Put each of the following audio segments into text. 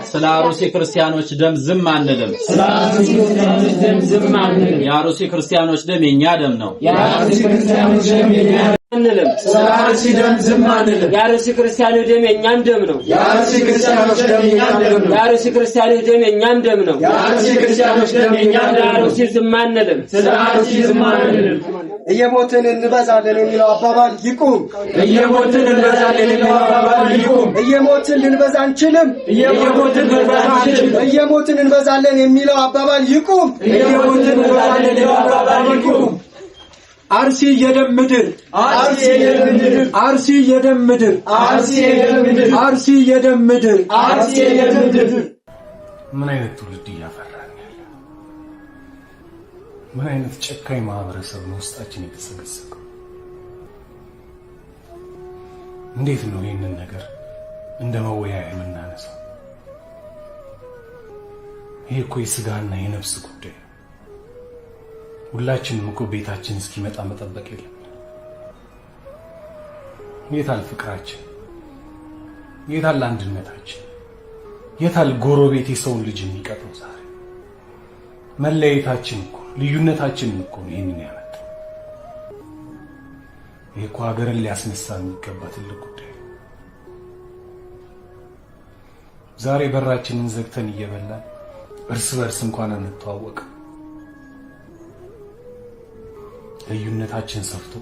ስለ አሩሲ ክርስቲያኖች ደም ዝም አንልም። ስለ አርሲ ክርስቲያኖች ደም ዝም አንልም። የአሩሲ ክርስቲያኖች ደም የኛ ደም ነው። የአርሲ ክርስቲያኖች ደም የኛ አንልም። ስለ አርሲ ደም ዝም አንልም። የአርሲ ክርስቲያኖች ደም የኛም ደም ነው። የአርሲ ክርስቲያኖች ደም የኛም ደም ነው። የአርሲ ክርስቲያኖች ደም የኛም ደም ነው። የአርሲ ክርስቲያኖች ደም የኛም ስለ ደም ነው። አርሲ ዝም አንልም። ስለ አርሲ ዝም አንልም። እየሞትን እንበዛለን የሚለው አባባል ይቁም። እየሞትን እንበዛለን የሚለው አባባል ይቁም። እየሞትን ልንበዛ አንችልም። እየሞትን ልንበዛ አንችልም። እየሞትን እንበዛለን የሚለው አባባል ይቁም። እየሞትን እንበዛለን የሚለው አባባል ይቁም። አርሲ የደም ምድር፣ አርሲ የደም ምድር፣ አርሲ የደም ምድር፣ አርሲ የደም ምድር፣ አርሲ የደም ምድር። አርሲ የደም ምድር። ምን አይነት ትውልድ እያፈራን ያለ? ምን አይነት ጨካኝ ማህበረሰብ ነው ውስጣችን የተሰገሰገው? እንዴት ነው ይህንን ነገር እንደ መወያያ የምናነሳው? ይህ እኮ የስጋና የነፍስ ጉዳይ ነው። ሁላችንም እኮ ቤታችን እስኪመጣ መጠበቅ የለብንም። የታል ፍቅራችን? የታል አንድነታችን? የታል ጎረቤት የሰውን ልጅ የሚቀጣው? ዛሬ መለያየታችን እኮ፣ ልዩነታችን እኮ ነው ይህንን ያመጣው። ይህ እኮ ሀገርን ሊያስነሳ የሚገባ ትልቅ ጉዳይ ነው። ዛሬ በራችንን ዘግተን እየበላን እርስ በርስ እንኳን አንተዋወቅም። ልዩነታችን ሰፍቶ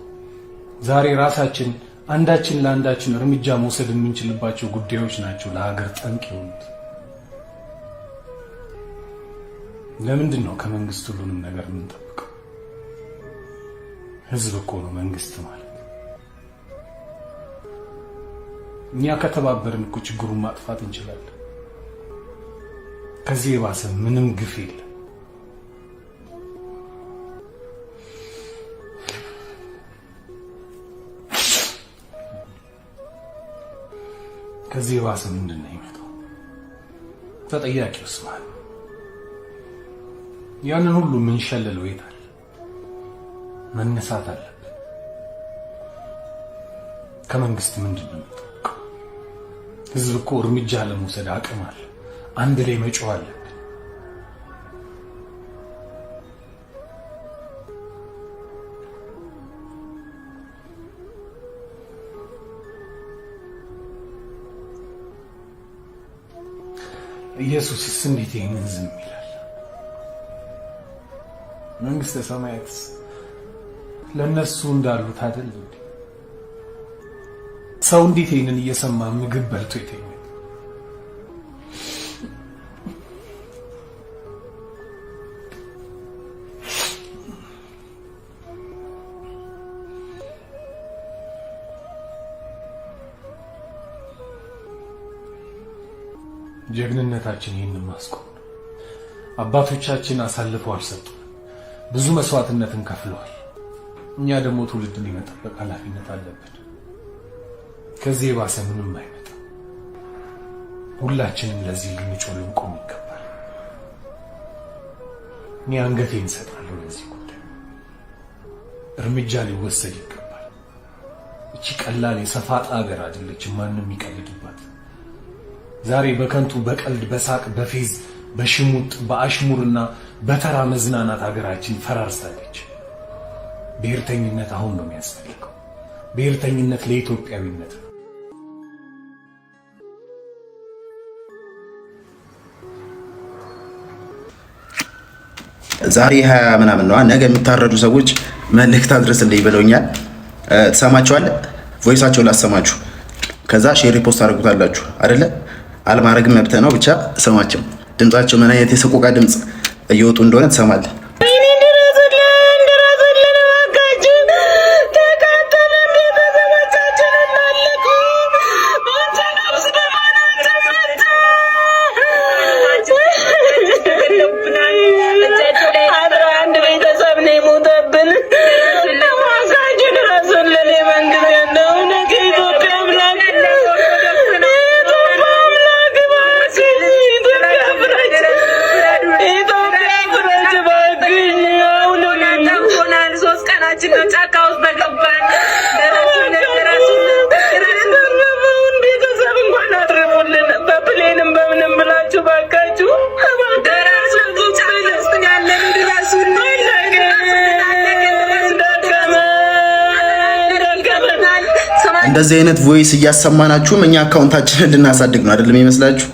ዛሬ ራሳችን አንዳችን ለአንዳችን እርምጃ መውሰድ የምንችልባቸው ጉዳዮች ናቸው ለሀገር ጠንቅ የሆኑት። ለምንድን ነው ከመንግስት ሁሉንም ነገር የምንጠብቀው? ህዝብ እኮ ነው መንግስት ማለት። እኛ ከተባበርን እኮ ችግሩን ማጥፋት እንችላለን። ከዚህ የባሰ ምንም ግፍ የለም። ከዚህ የባሰ ምንድን ነው የሚመጣው? ተጠያቂውስ ማን? ያንን ሁሉ የምንሸልለው የት አለ? መነሳት አለብን። ከመንግስት ምንድን ነው የምንጠብቀው? ህዝብ እኮ እርምጃ ለመውሰድ አቅም አለ። አንድ ላይ መጮህ አለብን። ኢየሱስስ እንዴት ይህንን ዝም ይላል? መንግስተ ሰማያትስ ለእነሱ እንዳሉት አይደል እንዴ? ሰው እንዴት ይህንን እየሰማ ምግብ በልቶ ይተኛል? ጀግንነታችን ይህንን ማስቆም ነው። አባቶቻችን አሳልፈው አልሰጡንም። ብዙ መስዋዕትነትን ከፍለዋል። እኛ ደግሞ ትውልድን የመጠበቅ ኃላፊነት አለብን። ከዚህ የባሰ ምንም አይመጣም። ሁላችንም ለዚህ ልንጮህ ልንቆም ይገባል። እኔ አንገቴን እሰጣለሁ ለዚህ ጉዳይ። እርምጃ ሊወሰድ ይገባል። እቺ ቀላል የሰፋጣ ሀገር አይደለችም፣ ማንም የሚቀልድባት። ዛሬ በከንቱ በቀልድ በሳቅ በፌዝ በሽሙጥ በአሽሙርና በተራ መዝናናት ሀገራችን ፈራርሳለች። ብሔርተኝነት አሁን ነው የሚያስፈልገው። ብሔርተኝነት ለኢትዮጵያዊነት ነው። ዛሬ 20 ምናምን ነው። ነገ የሚታረዱ ሰዎች መልእክት አድርስልኝ ብለውኛል። ትሰማቸዋለህ? Voice ኣቸውን ላሰማችሁ፣ ከዛ share post አድርጉታላችሁ አይደለ? አለማድረግም መብት ነው። ብቻ ስማቸው፣ ድምጻቸው ምን አይነት የሰቆቃ ድምፅ እየወጡ እንደሆነ ትሰማለህ። ወይኔ ድረሱልን፣ ድረሱልን እባካችሁ! ተቃጠለን፣ ቤተሰቦቻችንን አለቁ። ኦርቶዶክስ ደህና ናቸው። 11 ቤተሰብ ነው የሞተብን። እባካችሁ ድረሱልን። የመንግስት ያለው እውነት የኢትዮጵያ አምላክ፣ የኢትዮጵያ አምላክ እባክህ ኢትዮጵያ ፍረጅ፣ ኢትዮጵያ ፍረጅ እባክህ። እንደዚህ አይነት voice እያሰማናችሁም እኛ account ኣችንን ልናሳድግ ነው አይደለም ይመስላችሁ?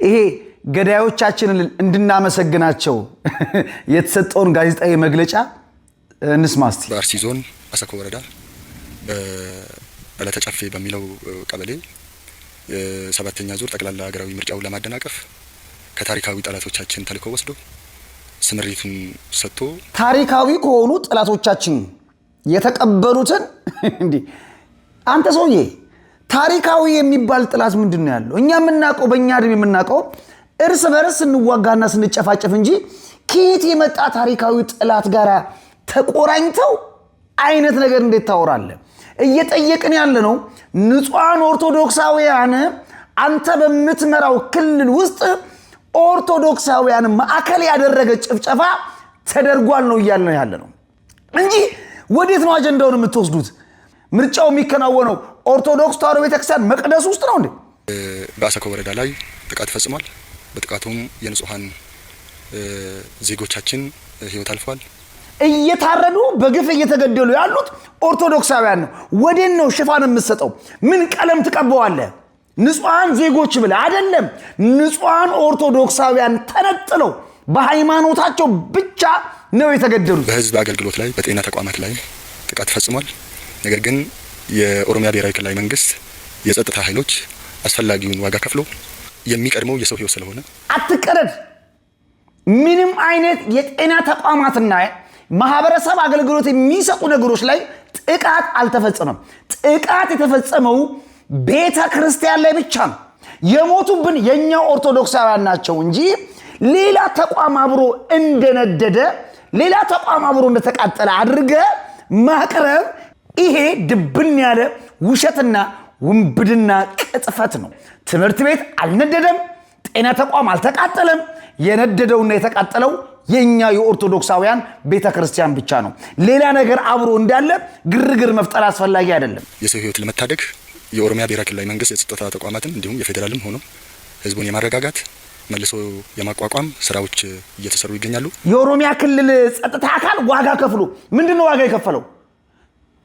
ይሄ ገዳዮቻችንን እንድናመሰግናቸው የተሰጠውን ጋዜጣዊ መግለጫ እንስማ እስቲ። በአርሲ ዞን አሰኮ ወረዳ በዕለተ ጨፌ በሚለው ቀበሌ የሰባተኛ ዙር ጠቅላላ ሀገራዊ ምርጫውን ለማደናቀፍ ከታሪካዊ ጠላቶቻችን ተልዕኮ ወስዶ ስምሪቱን ሰጥቶ ታሪካዊ ከሆኑ ጠላቶቻችን የተቀበሉትን። እንዲህ አንተ ሰውዬ፣ ታሪካዊ የሚባል ጠላት ምንድን ነው ያለው? እኛ የምናውቀው፣ በእኛ እድሜ የምናውቀው እርስ በርስ ስንዋጋና ስንጨፋጨፍ እንጂ ከየት የመጣ ታሪካዊ ጠላት ጋር ተቆራኝተው አይነት ነገር እንዴት ታወራለህ? እየጠየቅን ያለ ነው፣ ንጹሐን ኦርቶዶክሳውያን አንተ በምትመራው ክልል ውስጥ ኦርቶዶክሳውያን ማዕከል ያደረገ ጭፍጨፋ ተደርጓል ነው እያልን ያለ ነው እንጂ ወዴት ነው አጀንዳውን የምትወስዱት? ምርጫው የሚከናወነው ኦርቶዶክስ ተዋሕዶ ቤተክርስቲያን መቅደስ ውስጥ ነው እንዴ? በአሰኮ ወረዳ ላይ ጥቃት ፈጽሟል። በጥቃቱም የንጹሐን ዜጎቻችን ህይወት አልፏል። እየታረዱ በግፍ እየተገደሉ ያሉት ኦርቶዶክሳውያን ነው። ወዴት ነው ሽፋን የምትሰጠው? ምን ቀለም ትቀበዋለህ? ንጹሐን ዜጎች ብለህ አይደለም። ንጹሐን ኦርቶዶክሳውያን ተነጥለው በሃይማኖታቸው ብቻ ነው የተገደሉት። በህዝብ አገልግሎት ላይ፣ በጤና ተቋማት ላይ ጥቃት ፈጽሟል። ነገር ግን የኦሮሚያ ብሔራዊ ክልላዊ መንግስት የጸጥታ ኃይሎች አስፈላጊውን ዋጋ ከፍሎ የሚቀድመው የሰው ህይወት ስለሆነ አትቀረድ። ምንም አይነት የጤና ተቋማትና ማህበረሰብ አገልግሎት የሚሰጡ ነገሮች ላይ ጥቃት አልተፈጸመም። ጥቃት የተፈጸመው ቤተ ክርስቲያን ላይ ብቻ ነው። የሞቱብን የእኛ ኦርቶዶክሳውያን ናቸው እንጂ ሌላ ተቋም አብሮ እንደነደደ፣ ሌላ ተቋም አብሮ እንደተቃጠለ አድርገ ማቅረብ ይሄ ድብን ያለ ውሸትና ውንብድና ቅጥፈት ነው። ትምህርት ቤት አልነደደም። ጤና ተቋም አልተቃጠለም። የነደደውና የተቃጠለው የኛ የኦርቶዶክሳውያን ቤተ ክርስቲያን ብቻ ነው። ሌላ ነገር አብሮ እንዳለ ግርግር መፍጠር አስፈላጊ አይደለም። የሰው ህይወት ለመታደግ የኦሮሚያ ብሔራዊ ክልላዊ መንግስት የጸጥታ ተቋማትን እንዲሁም የፌዴራልም ሆኖ ህዝቡን የማረጋጋት፣ መልሶ የማቋቋም ስራዎች እየተሰሩ ይገኛሉ። የኦሮሚያ ክልል ጸጥታ አካል ዋጋ ከፍሎ፣ ምንድን ነው ዋጋ የከፈለው?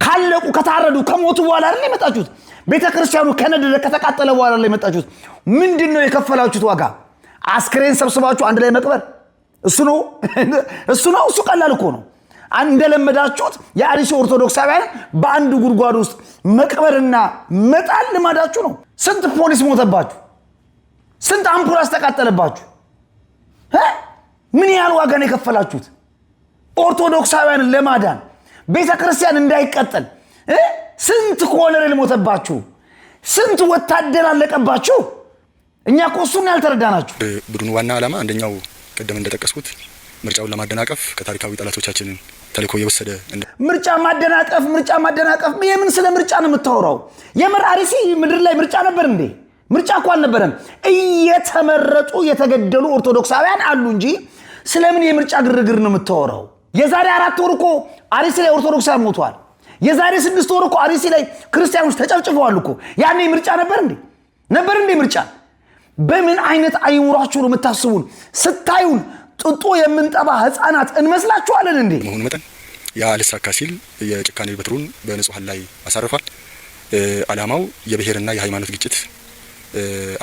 ካለቁ፣ ከታረዱ፣ ከሞቱ በኋላ አይደል የመጣችሁት? ቤተ ክርስቲያኑ ከነደደ፣ ከተቃጠለ በኋላ ላይ የመጣችሁት። ምንድን ነው የከፈላችሁት ዋጋ? አስክሬን ሰብስባችሁ አንድ ላይ መቅበር፣ እሱ ነው፣ እሱ ነው። እሱ ቀላል እኮ ነው። እንደለመዳችሁት የአርሲ ኦርቶዶክሳውያን በአንድ ጉድጓድ ውስጥ መቅበርና መጣል ልማዳችሁ ነው። ስንት ፖሊስ ሞተባችሁ? ስንት አምቡላንስ ተቃጠለባችሁ? ምን ያህል ዋጋ ነው የከፈላችሁት? ኦርቶዶክሳውያንን ለማዳን፣ ቤተ ክርስቲያን እንዳይቀጠል ስንት ኮሎኔል ሞተባችሁ? ስንት ወታደር አለቀባችሁ? እኛ እኮ እሱን ያልተረዳናችሁ። ቡድኑ ዋና ዓላማ አንደኛው ቅድም እንደጠቀስኩት ምርጫውን ለማደናቀፍ ከታሪካዊ ጠላቶቻችንን ተልዕኮ የወሰደ ምርጫ ማደናቀፍ፣ ምርጫ ማደናቀፍ። የምን ስለ ምርጫ ነው የምታወራው? የምር አርሲ ምድር ላይ ምርጫ ነበር እንዴ? ምርጫ እኮ አልነበረም። እየተመረጡ የተገደሉ ኦርቶዶክሳውያን አሉ እንጂ ስለምን የምርጫ ግርግር ነው የምታወራው? የዛሬ 4 ወር እኮ አርሲ ላይ ኦርቶዶክሳውያን ሞተዋል። የዛሬ 6 ወር እኮ አርሲ ላይ ክርስቲያኖች ተጨፍጭፈዋል እኮ። ያኔ ምርጫ ነበር እንዴ? ነበር እንዴ ምርጫ? በምን አይነት አይምሯችሁ ነው የምታስቡን? ስታዩን ጡጦ የምንጠባ ህፃናት እንመስላችኋለን እንዴ? መሆኑ መጠን ያ አልሳካ ሲል የጭካኔ በትሩን በንጹሐን ላይ አሳርፏል። ዓላማው የብሔርና የሃይማኖት ግጭት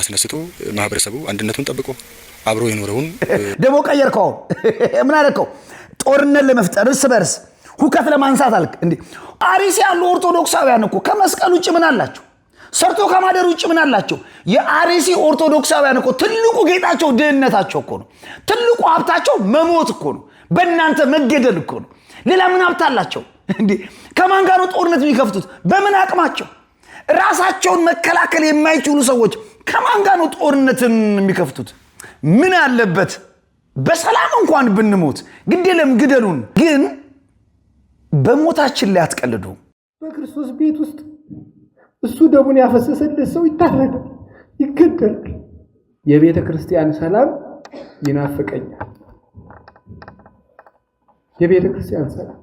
አስነስቶ ማህበረሰቡ አንድነቱን ጠብቆ አብሮ የኖረውን ደግሞ ቀየርከው። ምን አደረከው? ጦርነት ለመፍጠር፣ እርስ በርስ ሁከት ለማንሳት አልክ እንዴ? አርሲ ያሉ ኦርቶዶክሳውያን እኮ ከመስቀል ውጭ ምን አላቸው? ሰርቶ ከማደር ውጭ ምን አላቸው? የአርሲ ኦርቶዶክሳውያን እኮ ትልቁ ጌጣቸው ድህነታቸው እኮ ነው። ትልቁ ሀብታቸው መሞት እኮ ነው። በእናንተ መገደል እኮ ነው። ሌላ ምን ሀብት አላቸው እንዴ? ከማን ጋር ነው ጦርነት የሚከፍቱት? በምን አቅማቸው? ራሳቸውን መከላከል የማይችሉ ሰዎች ከማን ጋር ነው ጦርነትን የሚከፍቱት? ምን አለበት በሰላም እንኳን ብንሞት፣ ግድ የለም ግደሉን፣ ግን በሞታችን ላይ አትቀልዱ። በክርስቶስ ቤት ውስጥ እሱ ደሙን ያፈሰሰለት ሰው ይታረዳል፣ ይገደላል። የቤተ ክርስቲያን ሰላም ይናፍቀኛል። የቤተ ክርስቲያን ሰላም፣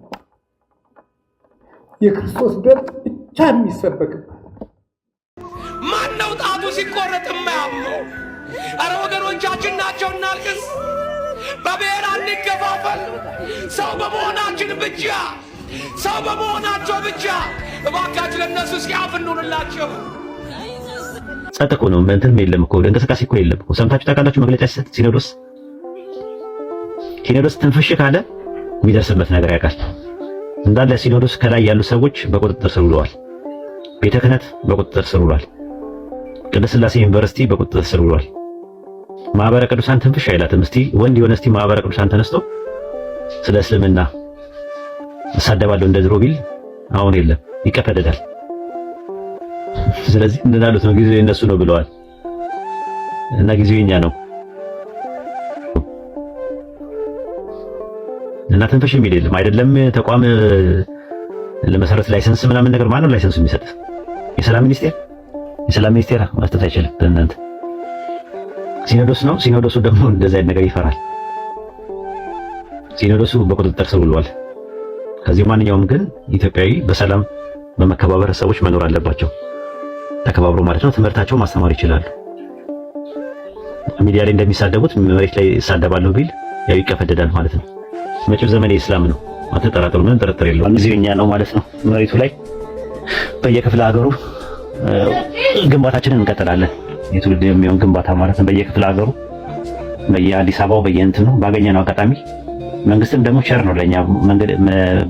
የክርስቶስ ደም ብቻ የሚሰበክበት። ማን ነው ጣቱ ሲቆረጥ የማያመው? አረ ወገኖቻችን ናቸው። እናልቅስ። በብሔር አንከፋፈል። ሰው በመሆናችን ብቻ ሰው በመሆናቸው ብቻ። እባካችሁ ለእነሱ እስኪ አፍ እንሁንላቸው። ጸጥ እኮ ነው። እንትን የለም እኮ፣ እንቅስቃሴ እኮ የለም እኮ። ሰምታችሁ ታውቃላችሁ? መግለጫ ሲሰጥ ሲኖዶስ ትንፍሽ ካለ የሚደርስበት ነገር ያውቃል። እንዳለ ሲኖዶስ ከላይ ያሉ ሰዎች በቁጥጥር ስር ውለዋል። ቤተ ክህነት በቁጥጥር ስር ውሏል። ቅድስት ሥላሴ ዩኒቨርሲቲ በቁጥጥር ስር ውሏል። ማህበረ ቅዱሳን ትንፍሽ አይላትም። እስቲ ወንድ የሆነ እስቲ ማህበረ ቅዱሳን ተነስቶ ስለ እስልምና እሳደባለሁ እንደ ድሮ ቢል አሁን የለም፣ ይቀፈደዳል። ስለዚህ እንዳሉት ነው፣ ጊዜው የነሱ ነው ብለዋል እና ጊዜው የኛ ነው እና ትንፍሽ የሚል የለም። አይደለም ተቋም ለመሰረት license ምናምን ነገር፣ ማነው license ኡ የሚሰጥ? የሰላም ሚኒስቴር? የሰላም ሚኒስቴር መስጠት አይችልም። ለእናንተ ሲኖዶስ ነው። ሲኖዶሱ ደግሞ እንደዚህ አይነት ነገር ይፈራል። ሲኖዶሱ በቁጥጥር ስር ውሏል። ከዚህ ማንኛውም ግን ኢትዮጵያዊ በሰላም በመከባበር ሰዎች መኖር አለባቸው። ተከባብሮ ማለት ነው። ትምህርታቸው ማስተማር ይችላሉ። ሚዲያ ላይ እንደሚሳደቡት መሬት ላይ እሳደባለሁ ቢል ያው ይቀፈደዳል ማለት ነው። መጪው ዘመን የእስላም ነው፣ አትጠራጠሩ። ምንም ጥርጥር የለውም። ጊዜው የኛ ነው ማለት ነው። መሬቱ ላይ በየክፍለ ሀገሩ ግንባታችንን እንቀጥላለን። የትውልድ የሚሆን ግንባታ ማለት ነው። በየክፍለ ሀገሩ፣ በየአዲስ አበባው፣ በየእንትኑ ባገኘነው አጋጣሚ መንግስትም ደግሞ ቸር ነው ለኛ፣ መንገድ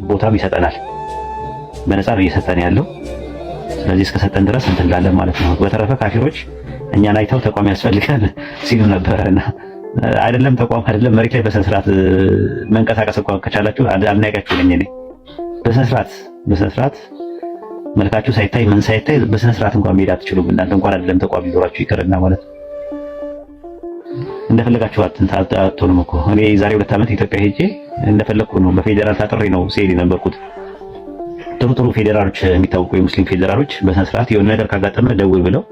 ቦታም ይሰጠናል። በነፃ ነው እየሰጠን ያለው። ስለዚህ እስከሰጠን ድረስ እንትን እንላለን ማለት ነው። በተረፈ ካፊሮች እኛን አይተው ተቋም ያስፈልጋል ሲሉ ነበረና አይደለም ተቋም አይደለም መሬት ላይ በስነ ስርዓት መንቀሳቀስ እንኳን ከቻላችሁ አድናቂያችሁ ነኝ እኔ። በስነ ስርዓት መልካችሁ ሳይታይ ምን ሳይታይ በስነ ስርዓት እንኳን መሄድ አትችሉም። እናንተ እንኳን አይደለም ተቋም ሊኖራችሁ ይቅርና ማለት ነው። እንደፈለጋችሁ አትሆኑም እኮ። እኔ ዛሬ 2 ዓመት ኢትዮጵያ ሄጄ እንደፈለግኩ ነው። በፌዴራል ታጥሬ ነው ሲሄድ የነበርኩት። ጥሩ ጥሩ ፌዴራሎች፣ የሚታወቁ የሙስሊም ፌዴራሎች በስነ ስርዓት የሆነ ነገር ካጋጠመ ደውል ብለው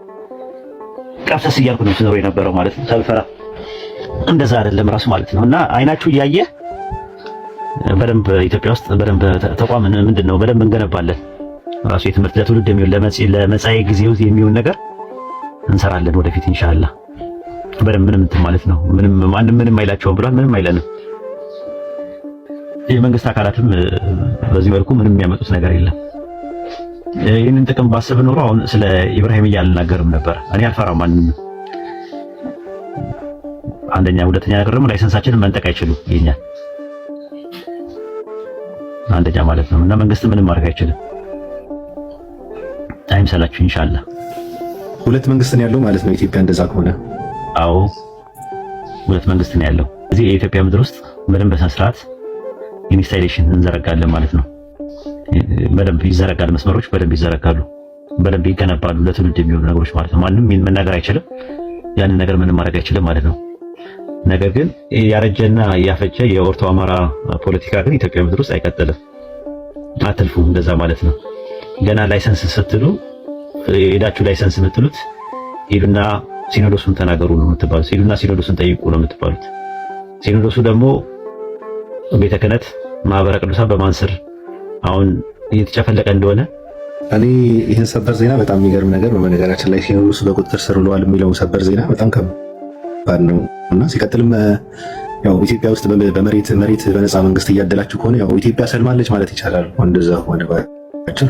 ቀፍሰስ እያልኩ ነው ስኖር የነበረው ማለት ነው። ሳልፈራ። እንደዛ አይደለም ራሱ ማለት ነው። እና አይናችሁ እያየ በደንብ ኢትዮጵያ ውስጥ በደንብ ተቋም ምንድን ነው በደንብ እንገነባለን። ራሱ የትምህርት ለትውልድ የሚሆን፣ ለመጻኢ ጊዜው የሚሆን ነገር እንሰራለን ወደፊት ኢንሻአላህ። በደንብ ምንም እንትን ማለት ነው። ምንም ማንም ምንም አይላቸውም ብሏል። ምንም አይለንም። የመንግስት አካላትም በዚህ መልኩ ምንም የሚያመጡት ነገር የለም። ይህንን ጥቅም ባስብ ኖሮ አሁን ስለ ኢብራሂምያ አልናገርም ነበር። እኔ አልፈራም ማንንም። አንደኛ፣ ሁለተኛ ነገር ደግሞ license ኣችንን መንጠቅ አይችሉም። የኛ አንደኛ ማለት ነው። እና መንግስት ምንም ማድረግ አይችልም። አይምሰላችሁ ኢንሻአላህ። ሁለት መንግስት ነው ያለው ማለት ነው ኢትዮጵያ እንደዛ ከሆነ። አዎ፣ ሁለት መንግስት ነው ያለው። እዚህ የኢትዮጵያ ምድር ውስጥ በደንብ በስነ ስርዓት installation እንዘረጋለን ማለት ነው። በደንብ ይዘረጋል፣ መስመሮች በደንብ ይዘረጋሉ፣ በደንብ ይገነባሉ፣ ለትውልድ የሚሆኑ ነገሮች ማለት ነው። ማንም መናገር አይችልም፣ ያንን ነገር ምንም ማድረግ አይችልም ማለት ነው። ነገር ግን ያረጀና ያፈጀ የኦርቶ አማራ ፖለቲካ ግን ኢትዮጵያ ምድር ውስጥ አይቀጥልም። አትልፉ፣ እንደዛ ማለት ነው። ገና license ስትሉ ሄዳችሁ license የምትሉት ሂዱና ሲኖዶሱን ተናገሩ ነው የምትባሉት። ሂዱና ሲኖዶሱን ጠይቁ ነው የምትባሉት። ሲኖዶሱ ደግሞ ቤተ ክህነት፣ ማህበረ ቅዱሳን በማን ስር አሁን እየተጨፈለቀ እንደሆነ እኔ ይህን ሰበር ዜና በጣም የሚገርም ነገር ነው። በነገራችን ላይ ሲኖዶሱ በቁጥጥር ስር ውለዋል የሚለው ሰበር ዜና በጣም ከባድ ነው እና ሲቀጥልም ያው ኢትዮጵያ ውስጥ በመሬት መሬት በነፃ መንግስት እያደላችሁ ከሆነ ያው ኢትዮጵያ ሰልማለች ማለት ይቻላል። እንደዛ ከሆነ ባጭሩ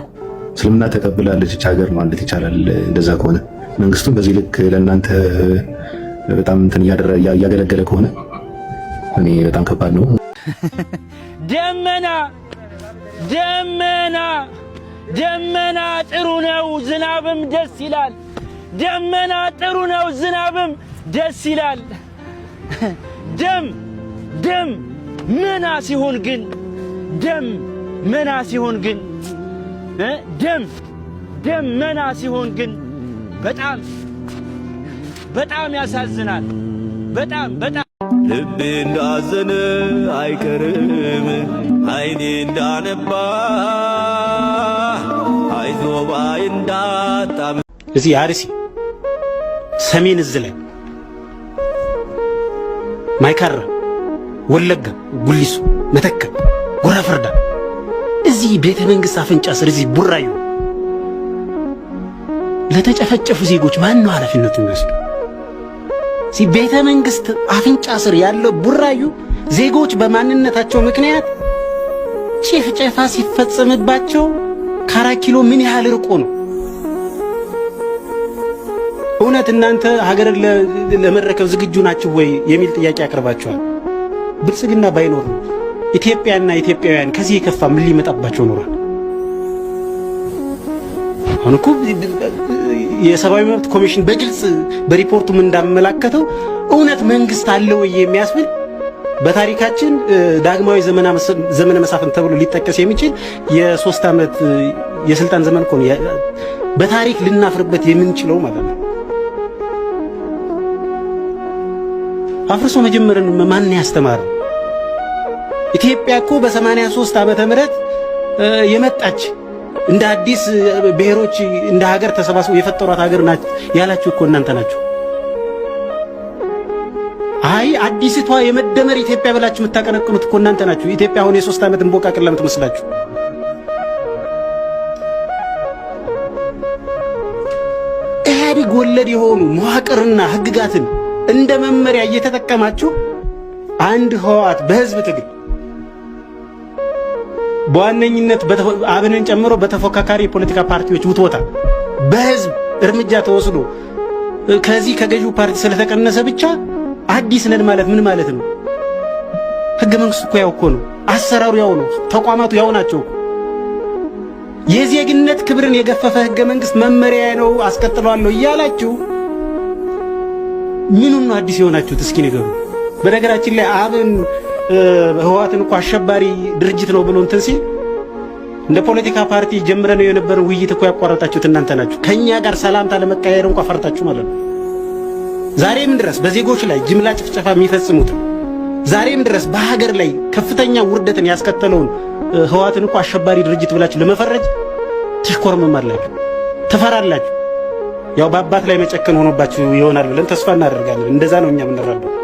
እስልምና ተቀብላለች ሀገር ማለት ይቻላል። እንደዛ ከሆነ መንግስቱም በዚህ ልክ ለእናንተ በጣም እንትን እያገለገለ ከሆነ እኔ በጣም ከባድ ነው። ደመና፣ ደመና፣ ደመና ጥሩ ነው፣ ዝናብም ደስ ይላል። ደመና ጥሩ ነው፣ ዝናብም ደስ ይላል። ደም ደም መና ሲሆን ግን፣ ደም መና ሲሆን ግን፣ ደም ደም መና ሲሆን ግን በጣም በጣም ያሳዝናል። በጣም በጣም። ልቤ እንዳዘነ አይቀርም፣ አይኔ እንዳነባ፣ አይዞ ባይ እንዳጣም። እዚህ አርሲ ሰሜን እዝ ላይ፣ ማይካድራ፣ ወለጋ፣ ጉሊሶ፣ መተከል፣ ጉራ ፈርዳ፣ እዚህ ቤተ መንግስት አፍንጫ ስር፣ እዚህ ቡራዩ ለተጨፈጨፉ ዜጎች ማን ነው ኃላፊነቱን የሚወስደው? እዚህ ቤተ መንግስት አፍንጫ ስር ያለው ቡራዩ ዜጎች በማንነታቸው ምክንያት ጭፍጨፋ ሲፈጸምባቸው ከአራት ኪሎ ምን ያህል ርቆ ነው? እውነት እናንተ ሀገርን ለመረከብ ዝግጁ ናችሁ ወይ የሚል ጥያቄ አቅርባችኋል። ብልጽግና ባይኖር ኢትዮጵያና ኢትዮጵያውያን ከዚህ የከፋ ምን ሊመጣባቸው ኖሯል? አሁን እኮ የሰብአዊ መብት ኮሚሽን በግልጽ በሪፖርቱም እንዳመላከተው እውነት መንግስት አለ ወይ የሚያስብል፣ በታሪካችን ዳግማዊ ዘመነ መሳፍንት ተብሎ ሊጠቀስ የሚችል የ3 ዓመት የስልጣን ዘመን እኮ ነው። በታሪክ ልናፍርበት የምንችለው ማለት ነው። አፍርሶ መጀመርን ማን ያስተማረው? ኢትዮጵያ እኮ በ83 ዓመተ ምህረት የመጣች፣ እንደ አዲስ ብሔሮች እንደ ሀገር ተሰባስበው የፈጠሯት ሀገር ናት ያላችሁ እኮ እናንተ ናችሁ። አይ አዲስቷ የመደመር ኢትዮጵያ ብላችሁ የምታቀነቅኑት እኮ እናንተ ናችሁ። ኢትዮጵያ አሁን የ3 ዓመት እንቦቃቅላ የምትመስላችሁ። ኢህአዴግ ወለድ የሆኑ መዋቅርና ህግጋትን እንደ መመሪያ እየተጠቀማችሁ፣ አንድ ህወሓት በህዝብ ትግል በዋነኝነት አብንን ጨምሮ በተፎካካሪ የፖለቲካ ፓርቲዎች ውትወታ በህዝብ እርምጃ ተወስዶ ከዚህ ከገዢው ፓርቲ ስለተቀነሰ ብቻ አዲስ ነን ማለት ምን ማለት ነው? ህገ መንግስቱ እኮ ያው እኮ ነው። አሰራሩ ያው ነው። ተቋማቱ ያው ናቸው። የዜግነት ክብርን የገፈፈ ህገ መንግስት መመሪያ ነው አስቀጥለዋለሁ እያላችሁ ምኑን ነው አዲስ የሆናችሁት? እስኪ ንገሩ። በነገራችን ላይ አብን ህወሓትን እኮ አሸባሪ ድርጅት ነው ብሎ እንትን ሲል እንደ ፖለቲካ ፓርቲ ጀምረነው የነበረን ውይይት እኮ ያቋረጣችሁት እናንተ ናችሁ። ከኛ ጋር ሰላምታ ለመቀያየር እንኳ ፈርታችሁ ማለት ነው። ዛሬም ድረስ በዜጎች ላይ ጅምላ ጭፍጨፋ የሚፈጽሙት፣ ዛሬም ድረስ በሀገር ላይ ከፍተኛ ውርደትን ያስከተለውን ህወሓትን እኮ አሸባሪ ድርጅት ብላችሁ ለመፈረጅ ትሽኮርመማላችሁ፣ ትፈራላችሁ። ያው በአባት ላይ መጨከን ሆኖባችሁ ይሆናል ብለን ተስፋ እናደርጋለን። እንደዛ ነው እኛ የምንረዳው።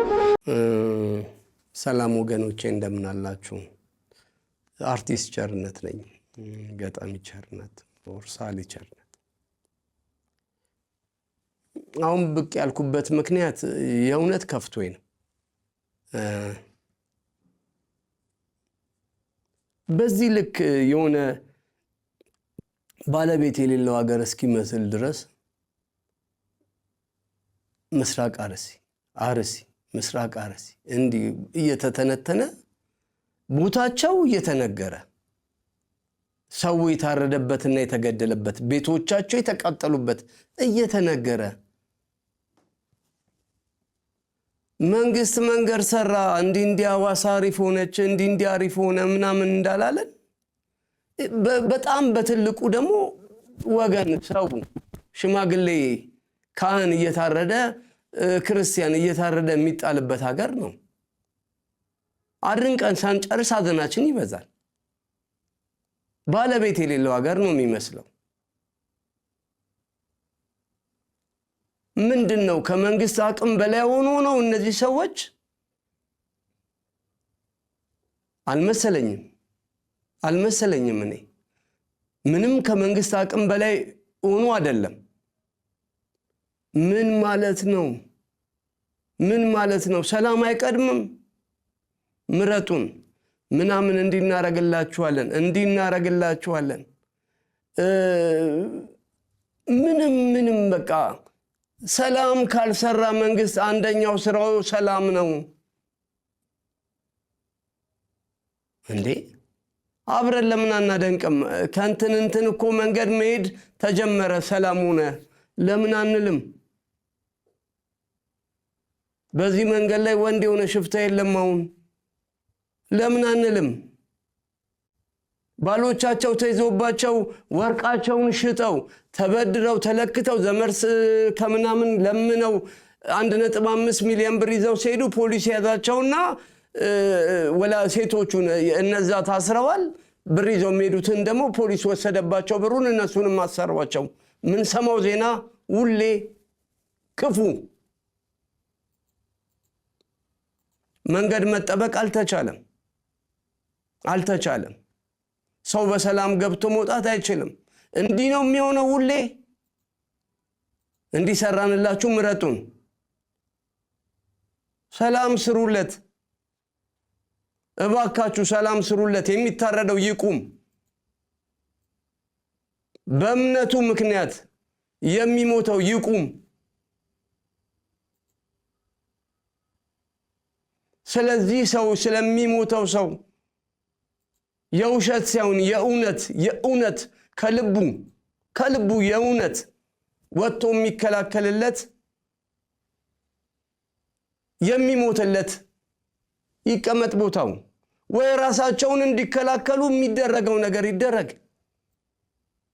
ሰላም ወገኖቼ፣ እንደምን አላችሁ? አርቲስት ቸርነት ነኝ። ገጣሚ ቸርነት or ሰዓሊ ቸርነት። አሁን ብቅ ያልኩበት ምክንያት የእውነት ከፍቶኝ ነው። በዚህ ልክ የሆነ ባለቤት የሌለው ሀገር እስኪመስል ድረስ ምስራቅ አርሲ፣ አርሲ፣ ምስራቅ አርሲ እንዲህ እየተተነተነ፣ ቦታቸው እየተነገረ፣ ሰው የታረደበትና የተገደለበት፣ ቤቶቻቸው የተቃጠሉበት እየተነገረ፣ መንግስት መንገድ ሰራ፣ እንዲህ እንዲህ ሐዋሳ አሪፍ ሆነች፣ እንዲህ እንዲህ አሪፍ ሆነ ምናምን እንዳላለን፣ በጣም በትልቁ ደግሞ ወገን ሰው ሽማግሌ ካህን እየታረደ፣ ክርስቲያን እየታረደ የሚጣልበት ሀገር ነው። አድንቀን ሳንጨርስ ሀዘናችን ይበዛል። ባለቤት የሌለው ሀገር ነው የሚመስለው። ምንድን ነው? ከመንግስት አቅም በላይ ሆኖ ነው እነዚህ ሰዎች? አልመሰለኝም፣ አልመሰለኝም። እኔ ምንም ከመንግስት አቅም በላይ ሆኖ አይደለም። ምን ማለት ነው? ምን ማለት ነው? ሰላም አይቀድምም? ምረጡን ምናምን እንዲህ እናረግላችኋለን፣ እንዲህ እናረግላችኋለን። ምንም ምንም በቃ ሰላም ካልሰራ፣ መንግስት አንደኛው ስራው ሰላም ነው እንዴ? አብረን ለምን አናደንቅም? ከእንትን እንትን እኮ መንገድ መሄድ ተጀመረ፣ ሰላም ሆነ፣ ለምን አንልም? በዚህ መንገድ ላይ ወንድ የሆነ ሽፍታ የለም አሁን፣ ለምን አንልም? ባሎቻቸው ተይዞባቸው ወርቃቸውን ሽጠው፣ ተበድረው፣ ተለክተው፣ ዘመድ ከምናምን ለምነው 1.5 ሚሊዮን ብር ይዘው ሲሄዱ ፖሊስ ያዛቸውና ወላ ሴቶቹን እነዛ ታስረዋል። ብር ይዘው የሚሄዱትን ደግሞ ፖሊስ ወሰደባቸው ብሩን፣ እነሱንም አሰሯቸው። ምንሰማው ዜና ሁሌ ክፉ። መንገድ መጠበቅ አልተቻለም፣ አልተቻለም። ሰው በሰላም ገብቶ መውጣት አይችልም። እንዲህ ነው የሚሆነው ሁሌ። እንዲህ ሰራንላችሁ ምረጡን፣ ሰላም ስሩለት። እባካችሁ ሰላም ስሩለት። የሚታረደው ይቁም። በእምነቱ ምክንያት የሚሞተው ይቁም። ስለዚህ ሰው፣ ስለሚሞተው ሰው የውሸት ሳይሆን የእውነት፣ የእውነት ከልቡ፣ ከልቡ የእውነት ወጥቶ የሚከላከልለት፣ የሚሞትለት ይቀመጥ ቦታው፣ ወይ ራሳቸውን እንዲከላከሉ የሚደረገው ነገር ይደረግ።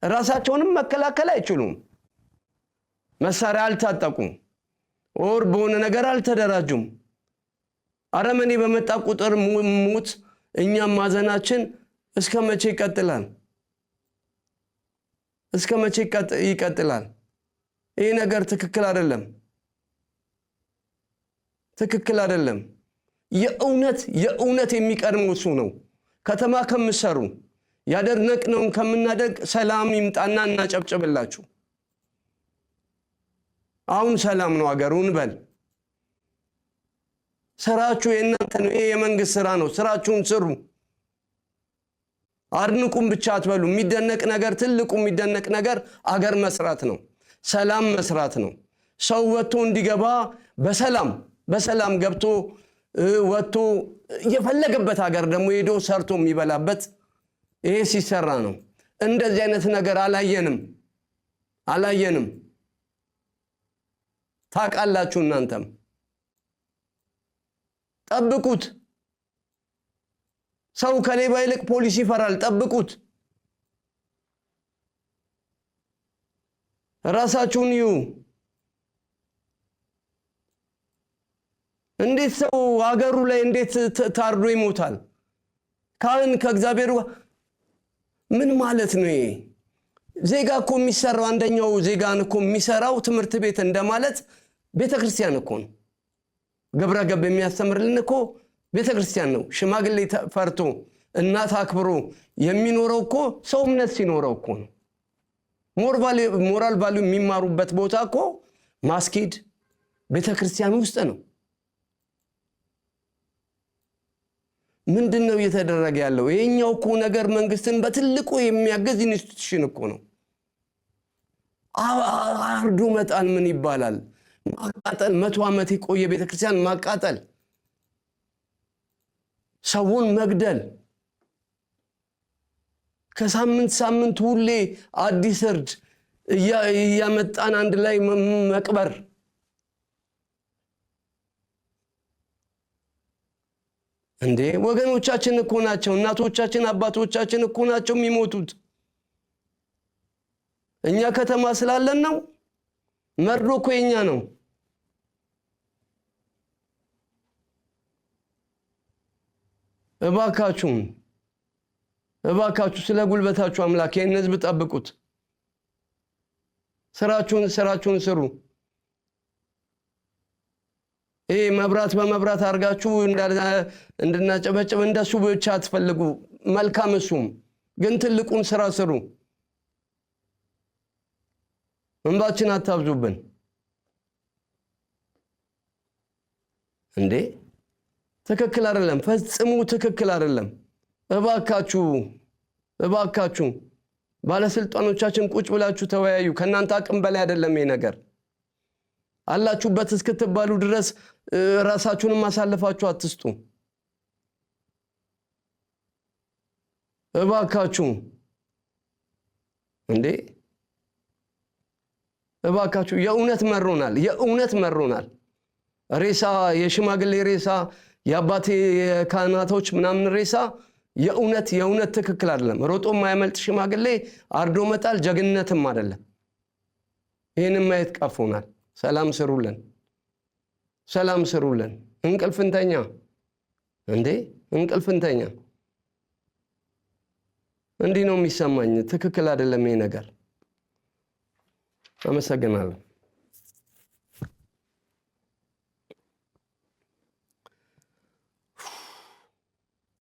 ራሳቸውንም መከላከል አይችሉም። መሳሪያ አልታጠቁም፣ or በሆነ ነገር አልተደራጁም። አረመኔ በመጣ ቁጥር ሞት፣ እኛም ማዘናችን እስከ መቼ ይቀጥላል? እስከ መቼ ይቀጥላል? ይህ ነገር ትክክል አይደለም። ትክክል አይደለም። የእውነት፣ የእውነት የሚቀድመው እሱ ነው። ከተማ ከምሰሩ፣ ያደነቅነውን ከምናደርግ ሰላም ይምጣና እናጨብጭብላችሁ። አሁን ሰላም ነው አገሩ እንበል። ስራችሁ የእናንተ ነው። ይሄ የመንግስት ስራ ነው። ስራችሁን ስሩ። አድንቁም ብቻ አትበሉ። የሚደነቅ ነገር፣ ትልቁ የሚደነቅ ነገር አገር መስራት ነው። ሰላም መስራት ነው። ሰው ወጥቶ እንዲገባ፣ በሰላም፣ በሰላም ገብቶ ወጥቶ የፈለገበት ሀገር ደግሞ ሄዶ ሰርቶ የሚበላበት ይሄ ሲሰራ ነው። እንደዚህ አይነት ነገር አላየንም፣ አላየንም። ታውቃላችሁ እናንተም፣ ጠብቁት። ሰው ከሌባ ይልቅ ፖሊስ ይፈራል። ጠብቁት። ራሳችሁን እዩ። እንዴት ሰው አገሩ ላይ እንዴት ታርዶ ይሞታል? ካህን ከእግዚአብሔር ምን ማለት ነው ይሄ? ዜጋ እኮ የሚሰራው፣ አንደኛው ዜጋን እኮ የሚሰራው ትምህርት ቤት እንደማለት ቤተ ክርስቲያን እኮ ነው። ግብረ ገብ የሚያስተምርልን እኮ ቤተ ክርስቲያን ነው። ሽማግሌ ፈርቶ፣ እናት አክብሮ የሚኖረው እኮ ሰው እምነት ሲኖረው እኮ ነው። Moral value የሚማሩበት ቦታ እኮ ማስጊድ፣ ቤተ ክርስቲያን ውስጥ ነው። ምንድን ነው እየተደረገ ያለው? ይሄኛው እኮ ነገር መንግስትን በትልቁ የሚያግዝ institution እኮ ነው። አርዶ መጣል ምን ይባላል? ማቃጠል፣ 100 ዓመት የቆየ ቤተክርስቲያን ማቃጠል፣ ሰውን መግደል፣ ከሳምንት ሳምንት ሁሌ አዲስ እርድ እያመጣን አንድ ላይ መቅበር። እንዴ፣ ወገኖቻችን እኮ ናቸው። እናቶቻችን፣ አባቶቻችን እኮ ናቸው የሚሞቱት። እኛ ከተማ ስላለን ነው። መርዶ እኮ የኛ ነው። እባካችሁን፣ እባካችሁ ስለ ጉልበታችሁ አምላክ ይህን ህዝብ ጠብቁት። ስራችሁን፣ ስራችሁን ስሩ። ይህ መብራት በመብራት አድርጋችሁ እንድናጨበጭብ እንደሱ ብቻ አትፈልጉ። መልካም፣ እሱም ግን ትልቁን ስራ ስሩ። እንባችን አታብዙብን። እንዴ፣ ትክክል አይደለም፣ ፈጽሞ ትክክል አይደለም። እባካችሁ፣ እባካችሁ ባለስልጣኖቻችን ቁጭ ብላችሁ ተወያዩ። ከእናንተ አቅም በላይ አይደለም ይሄ ነገር። አላችሁበት እስክትባሉ ድረስ ራሳችሁንም አሳልፋችሁ አትስጡ። እባካችሁ፣ እንዴ፣ እባካችሁ፣ የእውነት መሮናል፣ የእውነት መሮናል። ሬሳ፣ የሽማግሌ ሬሳ፣ የአባቴ የካህናቶች ምናምን ሬሳ የእውነት፣ የእውነት ትክክል አይደለም። ሮጦ የማያመልጥ ሽማግሌ አርዶ መጣል ጀግንነትም አይደለም። ይህንን ማየት ቀፎናል። ሰላም ስሩልን፣ ሰላም ስሩልን። እንቅልፍ እንተኛ እንዴ፣ እንቅልፍ እንተኛ። እንዲህ ነው የሚሰማኝ። ትክክል አይደለም ይሄ ነገር። አመሰግናለሁ።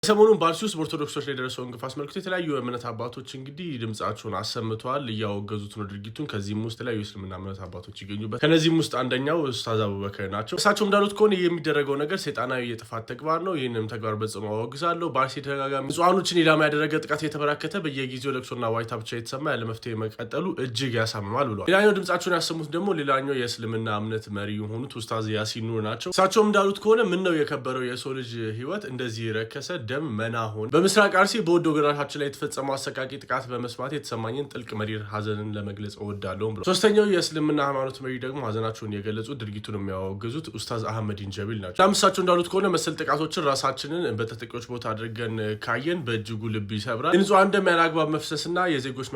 ሰሞኑን በአርሲ ውስጥ በኦርቶዶክሶች ላይ የደረሰውን ግፍ አስመልክቶ የተለያዩ የእምነት አባቶች እንግዲህ ድምጻቸውን አሰምተዋል፣ እያወገዙት ነው ድርጊቱን። ከዚህም ውስጥ የተለያዩ የእስልምና እምነት አባቶች ይገኙበት። ከነዚህም ውስጥ አንደኛው ኡስታዝ አቡበከር ናቸው። እሳቸው እንዳሉት ከሆነ ይህ የሚደረገው ነገር ሰይጣናዊ የጥፋት ተግባር ነው። ይህንም ተግባር በጽኑ አወግዛለሁ። በአርሲ ተደጋጋሚ ንጹሐኖችን ኢላማ ያደረገ ጥቃት የተበራከተ በየጊዜው ለቅሶና ዋይታ ብቻ የተሰማ ያለ መፍትሄ መቀጠሉ እጅግ ያሳምማል ብለዋል። ሌላኛው ድምጻቸውን ያሰሙት ደግሞ ሌላኛው የእስልምና እምነት መሪ የሆኑት ኡስታዝ ያሲን ኑር ናቸው። እሳቸውም እንዳሉት ከሆነ ምን ነው የከበረው የሰው ልጅ ህይወት እንደዚህ ረከሰ፣ ደም መና ሆነ። በምስራቅ አርሲ በወዶ ወገኖቻችን ላይ የተፈጸመው አሰቃቂ ጥቃት በመስማት የተሰማኝን ጥልቅ መሪር ሀዘንን ለመግለጽ እወዳለሁ ብለዋል። ሶስተኛው የእስልምና ሃይማኖት መሪ ደግሞ ሀዘናቸውን የገለጹት ድርጊቱን የሚያወግዙት ኡስታዝ አህመዲን ጀቢል ናቸው። እሳቸው እንዳሉት ከሆነ መሰል ጥቃቶችን ራሳችንን በተጠቂዎች ቦታ አድርገን ካየን በእጅጉ ልብ ይሰብራል። የንጹሐን ደም ያለ አግባብ መፍሰስና የዜጎች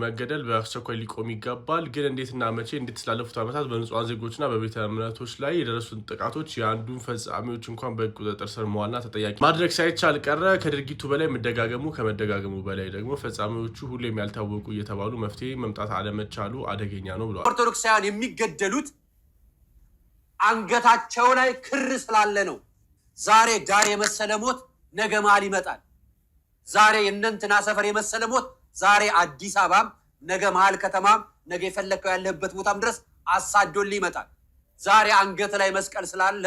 መገደል በአስቸኳይ ሊቆም ይገባል። ግን እንዴትና መቼ እንዴት ስላለፉት ዓመታት በንጹሐን ዜጎችና በቤተ እምነቶች ላይ የደረሱን ጥቃቶች የአንዱን ፈጻሚዎች እንኳን በሕግ ቁጥጥር ስር መዋልና ተጠያቂ ማድረግ ሳይቻል ቀረ። ከድርጊቱ በላይ መደጋገሙ፣ ከመደጋገሙ በላይ ደግሞ ፈጻሚዎቹ ሁሌም ያልታወቁ እየተባሉ መፍትሄ መምጣት አለመቻሉ አደገኛ ነው ብለዋል። ኦርቶዶክሳውያን የሚገደሉት አንገታቸው ላይ ክር ስላለ ነው። ዛሬ ዳር የመሰለ ሞት ነገ መሀል ይመጣል። ዛሬ የእነንትና ሰፈር የመሰለ ሞት ዛሬ አዲስ አበባም ነገ መሀል ከተማም ነገ የፈለግከው ያለህበት ቦታም ድረስ አሳዶልህ ይመጣል። ዛሬ አንገት ላይ መስቀል ስላለ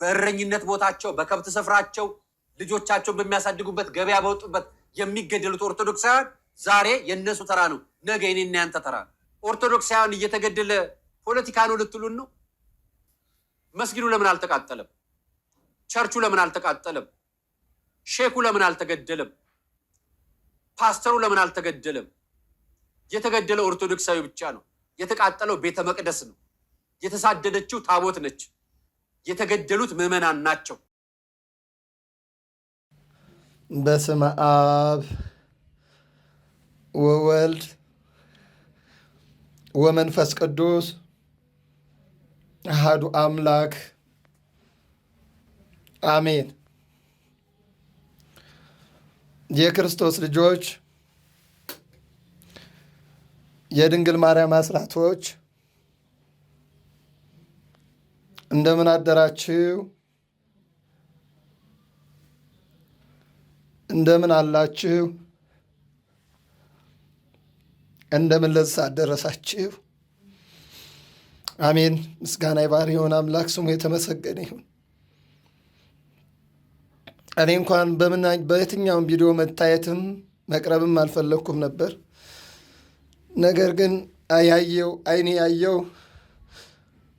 በእረኝነት ቦታቸው፣ በከብት ስፍራቸው፣ ልጆቻቸውን በሚያሳድጉበት ገበያ በወጡበት የሚገደሉት ኦርቶዶክሳውያን ዛሬ የእነሱ ተራ ነው፣ ነገ የኔና ያንተ ተራ ነው። ኦርቶዶክሳውያን እየተገደለ ፖለቲካ ነው ልትሉን ነው? መስጊዱ ለምን አልተቃጠለም? ቸርቹ ለምን አልተቃጠለም? ሼኩ ለምን አልተገደለም? ፓስተሩ ለምን አልተገደለም? የተገደለው ኦርቶዶክሳዊ ብቻ ነው። የተቃጠለው ቤተ መቅደስ ነው። የተሳደደችው ታቦት ነች። የተገደሉት ምዕመናን ናቸው። በስመ አብ ወወልድ ወመንፈስ ቅዱስ አሐዱ አምላክ አሜን። የክርስቶስ ልጆች፣ የድንግል ማርያም አስራቶች፣ እንደምን አደራችሁ? እንደምን አላችሁ? እንደምን ለዚህ ሰዓት ደረሳችሁ? አሜን። ምስጋና የባሕርይ የሆነ አምላክ ስሙ የተመሰገነ ይሁን። እኔ እንኳን በየትኛውም ቪዲዮ መታየትም መቅረብም አልፈለግኩም ነበር። ነገር ግን ያየው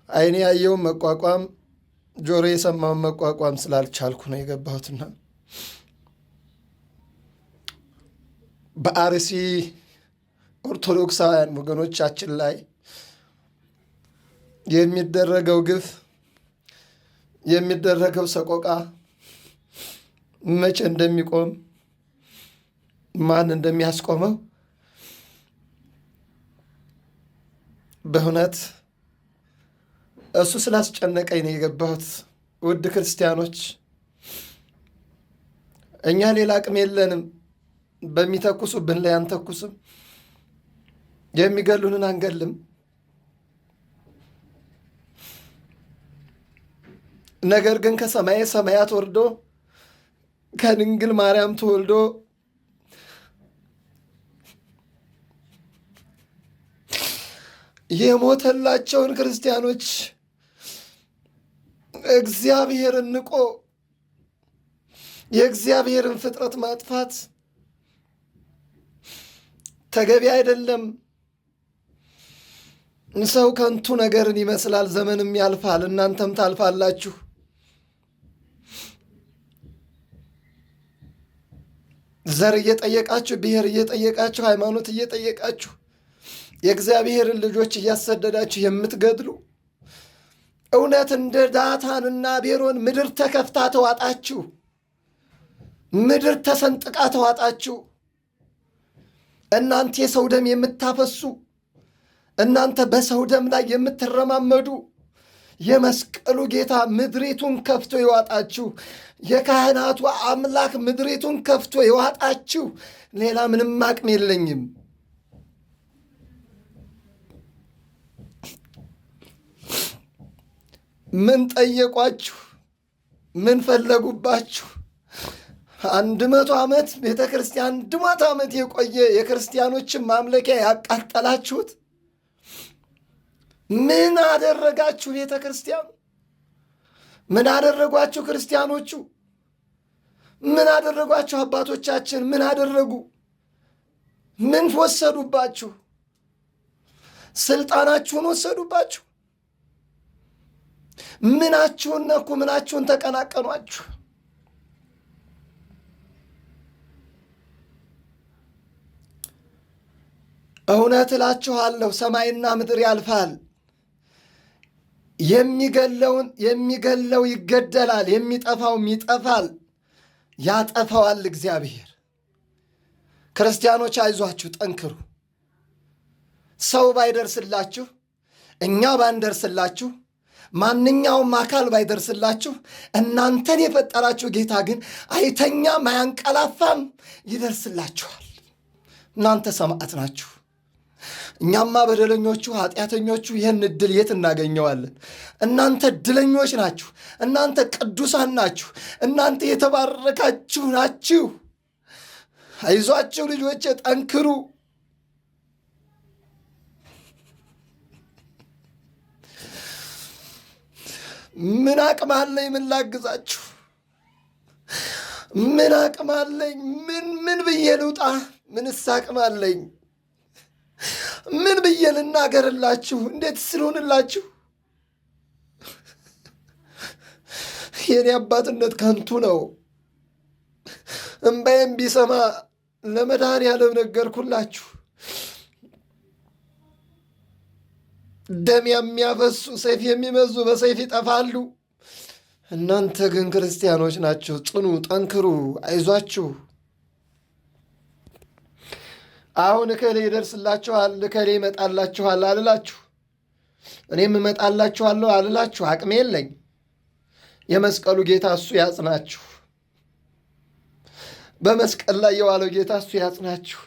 አይኔ ያየውን መቋቋም፣ ጆሮ የሰማውን መቋቋም ስላልቻልኩ ነው የገባሁትና በአርሲ ኦርቶዶክሳውያን ወገኖቻችን ላይ የሚደረገው ግፍ፣ የሚደረገው ሰቆቃ መቼ እንደሚቆም፣ ማን እንደሚያስቆመው በእውነት እሱ ስላስጨነቀኝ ነው የገባሁት። ውድ ክርስቲያኖች፣ እኛ ሌላ አቅም የለንም። በሚተኩሱብን ላይ አንተኩስም፣ የሚገሉንን አንገልም። ነገር ግን ከሰማየ ሰማያት ወርዶ ከድንግል ማርያም ተወልዶ የሞተላቸውን ክርስቲያኖች እግዚአብሔርን ንቆ የእግዚአብሔርን ፍጥረት ማጥፋት ተገቢ አይደለም። ሰው ከንቱ ነገርን ይመስላል፣ ዘመንም ያልፋል፣ እናንተም ታልፋላችሁ። ዘር እየጠየቃችሁ፣ ብሔር እየጠየቃችሁ፣ ሃይማኖት እየጠየቃችሁ፣ የእግዚአብሔርን ልጆች እያሰደዳችሁ የምትገድሉ፣ እውነት እንደ ዳታንና ቤሮን ምድር ተከፍታ ተዋጣችሁ፣ ምድር ተሰንጥቃ ተዋጣችሁ። እናንተ የሰው ደም የምታፈሱ፣ እናንተ በሰው ደም ላይ የምትረማመዱ፣ የመስቀሉ ጌታ ምድሪቱን ከፍቶ ይዋጣችሁ። የካህናቱ አምላክ ምድሪቱን ከፍቶ ይዋጣችሁ። ሌላ ምንም አቅም የለኝም። ምን ጠየቋችሁ? ምን ፈለጉባችሁ? 100 ዓመት ቤተ ክርስቲያን፣ 100 ዓመት የቆየ የክርስቲያኖችን ማምለኪያ ያቃጠላችሁት ምን አደረጋችሁ? ቤተ ክርስቲያኑ ምን አደረጓችሁ? ክርስቲያኖቹ ምን አደረጓችሁ? አባቶቻችን ምን አደረጉ? ምን ወሰዱባችሁ? ስልጣናችሁን ወሰዱባችሁ? ምናችሁን ነኩ? ምናችሁን ተቀናቀኗችሁ? እውነት እላችኋለሁ ሰማይና ምድር ያልፋል፣ የሚገለውን የሚገለው ይገደላል፣ የሚጠፋውም ይጠፋል፣ ያጠፋዋል እግዚአብሔር። ክርስቲያኖች አይዟችሁ፣ ጠንክሩ። ሰው ባይደርስላችሁ፣ እኛ ባንደርስላችሁ፣ ማንኛውም አካል ባይደርስላችሁ፣ እናንተን የፈጠራችሁ ጌታ ግን አይተኛም፣ አያንቀላፋም፣ ይደርስላችኋል። እናንተ ሰማዕት ናችሁ። እኛማ በደለኞቹ ኃጢአተኞቹ ይህን እድል የት እናገኘዋለን? እናንተ እድለኞች ናችሁ። እናንተ ቅዱሳን ናችሁ። እናንተ የተባረካችሁ ናችሁ። አይዟችሁ ልጆቼ፣ ጠንክሩ። ምን አቅም አለኝ? ምን ላግዛችሁ? ምን አቅም አለኝ? ምን ምን ብዬ ልውጣ? ምንስ አቅም አለኝ? ምን ብዬ ልናገርላችሁ? እንዴት ስልሆንላችሁ? የኔ አባትነት ከንቱ ነው። እምባዬም ቢሰማ ለመድኃኔዓለም ነገርኩላችሁ። ደም የሚያፈሱ፣ ሰይፍ የሚመዙ በሰይፍ ይጠፋሉ። እናንተ ግን ክርስቲያኖች ናችሁ። ጽኑ፣ ጠንክሩ፣ አይዟችሁ። አሁን እከሌ ይደርስላችኋል፣ እከሌ ይመጣላችኋል አልላችሁ። እኔም እመጣላችኋለሁ አልላችሁ። አቅሜ የለኝ። የመስቀሉ ጌታ እሱ ያጽናችሁ። በመስቀል ላይ የዋለው ጌታ እሱ ያጽናችሁ።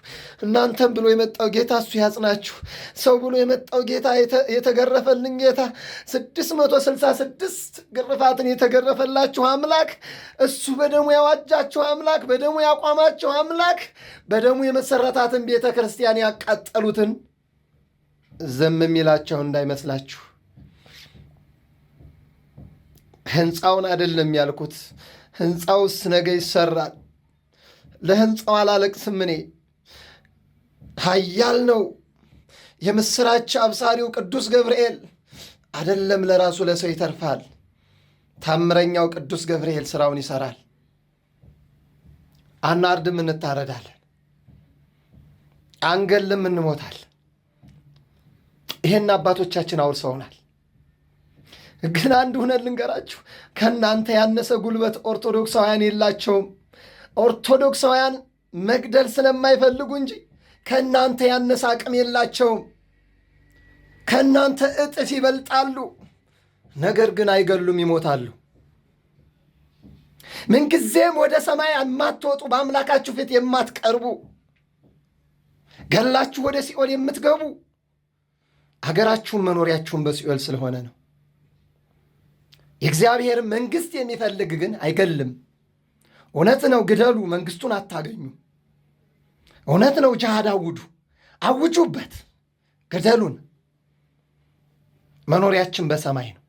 እናንተም ብሎ የመጣው ጌታ እሱ ያጽናችሁ። ሰው ብሎ የመጣው ጌታ፣ የተገረፈልን ጌታ፣ 666 ግርፋትን የተገረፈላችሁ አምላክ፣ እሱ በደሙ ያዋጃችሁ አምላክ፣ በደሙ ያቋማችሁ አምላክ፣ በደሙ የመሰረታትን ቤተ ክርስቲያን ያቃጠሉትን ዝም የሚላቸው እንዳይመስላችሁ። ህንፃውን አይደለም ያልኩት። ህንፃውስ ነገ ይሰራል። ለህንፃው አላለቅስም እኔ። ኃያል ነው የምስራች አብሳሪው ቅዱስ ገብርኤል። አደለም ለራሱ ለሰው ይተርፋል። ታምረኛው ቅዱስ ገብርኤል ስራውን ይሰራል። አናርድም፣ እንታረዳለን። አንገልም፣ እንሞታለን። ይሄን አባቶቻችን አውርሰውናል። ግን አንድ እውነት ልንገራችሁ፣ ከእናንተ ያነሰ ጉልበት ኦርቶዶክሳውያን የላቸውም። ኦርቶዶክሳውያን መግደል ስለማይፈልጉ እንጂ ከእናንተ ያነሰ አቅም የላቸውም። ከእናንተ እጥፍ ይበልጣሉ። ነገር ግን አይገሉም፣ ይሞታሉ። ምንጊዜም ወደ ሰማይ የማትወጡ፣ በአምላካችሁ ፊት የማትቀርቡ፣ ገላችሁ ወደ ሲኦል የምትገቡ፣ አገራችሁን መኖሪያችሁን በሲኦል ስለሆነ ነው። የእግዚአብሔር መንግሥት የሚፈልግ ግን አይገልም። እውነት ነው፣ ግደሉ፣ መንግስቱን አታገኙ። እውነት ነው፣ ጅሃድ አውጁ፣ አውጁበት፣ ግደሉን። መኖሪያችን በሰማይ ነው።